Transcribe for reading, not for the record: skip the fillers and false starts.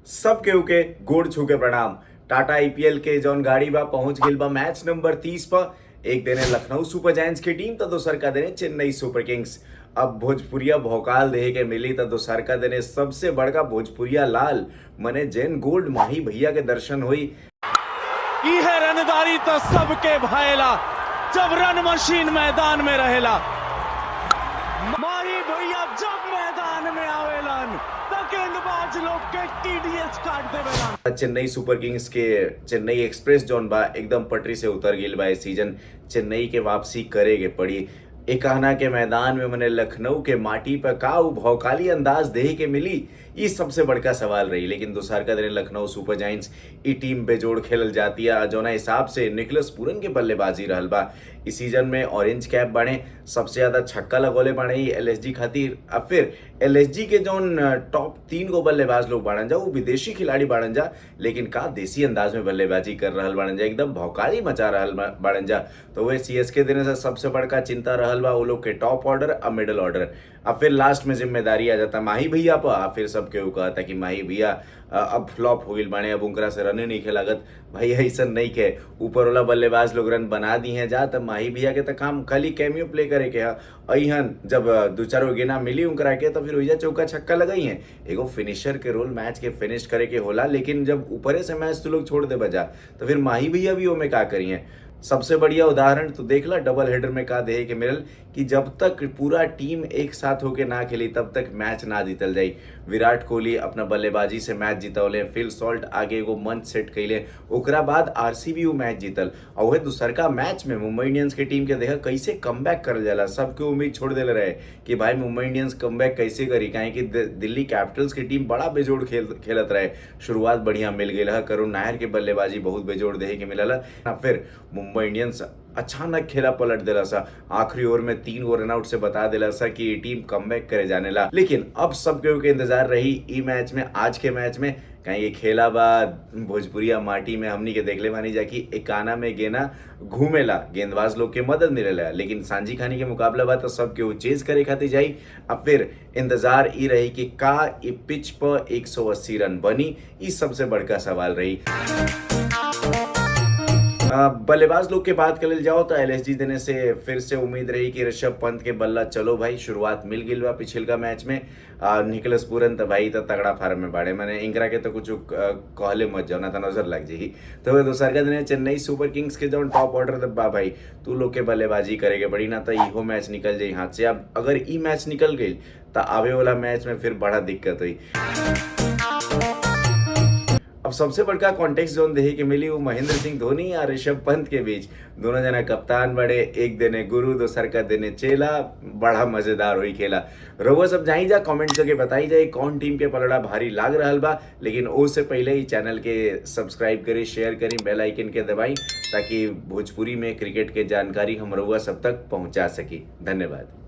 सब केहू के गोड़ छू के प्रणाम। टाटा आईपीएल के जौन गाड़ी बा पहुंच गई बा मैच नंबर 30 पर। एक देने लखनऊ सुपर जायंट्स की टीम तो दोसर का देने चेन्नई सुपर किंग्स। अब भोजपुरिया भौकाल देहे के मिली तो दोसर का देने सबसे बड़का भोजपुरिया लाल मने जैन गोल्ड माही भैया के दर्शन हुई। इहे रनदारी तो सबके भाएला जब रन मशीन मैदान में रहेला। माही भैया जब मैदान में आवेलन त गेंदबाज लोग के टीडीएस काट देवेलन। चेन्नई सुपर किंग्स के चेन्नई एक्सप्रेस जौन बा एकदम पटरी से उतर गई बा। इस सीजन चेन्नई के वापसी करे के पड़ी। एकाना के मैदान में मने लखनऊ के माटी पर का उ भौकाली अंदाज देहे के मिली, ये सबसे बड़का सवाल रही। लेकिन दोसर का दिन लखनऊ सुपर जायंट्स ई टीम बेजोड़ खेलल जाती है। जौना हिसाब से निकलस पूरन के बल्लेबाजी रहल बा इस सीजन में, ऑरेंज कैप बाड़े, सबसे ज्यादा छक्का लगौले बाड़े एलएसजी खातिर। अब फिर एलएसजी के जौन टॉप 3 गो बल्लेबाज लोग बाड़न जा वो विदेशी खिलाड़ी बाड़न जा, लेकिन का देसी अंदाज में बल्लेबाजी कर रहल बाड़न जा, एकदम भौकाली मचा रहल बाड़न जा। तो वह सीएसके देने से सबसे बड़का चिंता रहल बा वो लोग के टॉप ऑर्डर और मिडल ऑर्डर। अब फिर लास्ट में जिम्मेदारी आ जाता माही भैया पर। आ फिर सब केहू कहता कि माही भैया अब फ्लॉप हो गई बाड़े, अब उनकरा से रने नहीं खेलागत। भाई ऐसा नहीं के ऊपर वाला बल्लेबाज लोग रन बना दी हैं जा, तब माही भैया के तो काम खाली कैमियो प्ले करे के है। अहन जब दो चार गो गेना मिली उनकरा के तो फिर ओइजा चौका छक्का लगाई है। एगो फिनिशर के रोल मैच के फिनिश करे के होला, लेकिन जब ऊपरे से मैच तू लोग छोड़ दे बजा तो फिर माही भैया भी ओमे का करी है। सबसे बढ़िया उदाहरण तो देख ला डबल हेडर में का देहे के मिलल कि जब तक पूरा टीम एक साथ होके ना खेली तब तक मैच ना जीतल जाई। विराट कोहली अपना बल्लेबाजी से मैच जीतौले, फिल सॉल्ट आगे एगो मंच सेट कैले, ओकरा बाद आरसीबी वो मैच जीतल। और वह दूसरका मैच में मुंबई इंडियंस के टीम के देखा कैसे कमबैक करल जाला। सबके उम्मीद छोड़ देले रहे कि भाई मुंबई इंडियंस कमबैक कैसे करी, काहे कि दिल्ली कैपिटल्स की टीम बड़ा बेजोड़ खेलत रहे। शुरुआत बढ़िया मिल गई है, करुण नायर के बल्लेबाजी बहुत बेजोड़ देहे के मिलल। फिर मुंबई इंडियंस अचानक खेला पलट दिला सा, आखिरी ओवर में 3 गो रनआउट से बता दिला सा कि ये टीम कमबैक करे जाने ला। लेकिन अब सब केहू के इंतजार रही ई मैच में, आज के मैच में, कहीं ये खेला बा भोजपुरिया माटी में हमनी के देखले बानी जा कि एकाना में गेना घूमेला, गेंदबाज लोग के मदद मिलेला, लेकिन सांझी खानी के मुकाबला बा तो सब केहू चेज करे खातिर जाई। अब फिर इंतजार ई रही कि का ई पिच पर 180 रन बनी, ई सबसे बड़का सवाल रही। बल्लेबाज लोग के बात कर जाओ तो एलएसजी देने से फिर से उम्मीद रही कि ऋषभ पंत के बल्ला चलो भाई शुरुआत मिल गई बा पिछलका मैच में। निकलस पूरन तो भाई तो तगड़ा फार्म में बाड़े, मैंने इंकरा के तो कुछ कहले मत जाओ ना तो नजर लग जाई। तो दोसर का दिन चेन्नई सुपर किंग्स के जौन टॉप ऑर्डर बा भाई तू लोग के बल्लेबाजी करे के पड़ी ना तो इहो मैच निकल जाई हाथ से। अब अगर ई मैच निकल गई तो आवे वाला मैच में फिर बड़ा दिक्कत हुई। अब सबसे बड़का कॉन्टेक्स्ट जोन देखे के मिली वो महेंद्र सिंह धोनी और ऋषभ पंत के बीच, दोनों जना कप्तान बड़े, एक देने गुरु दोसर का देने चेला, बड़ा मजेदार हुई खेला। रउआ सब जाई जा कमेंट करके बताई जाए कौन टीम के पलड़ा भारी लाग रहा बा। लेकिन उससे पहले ही चैनल के सब्सक्राइब करी, शेयर करी, बेल आइकन के दबाई ताकि भोजपुरी में क्रिकेट के जानकारी हम रउआ सब तक पहुंचा सकी। धन्यवाद।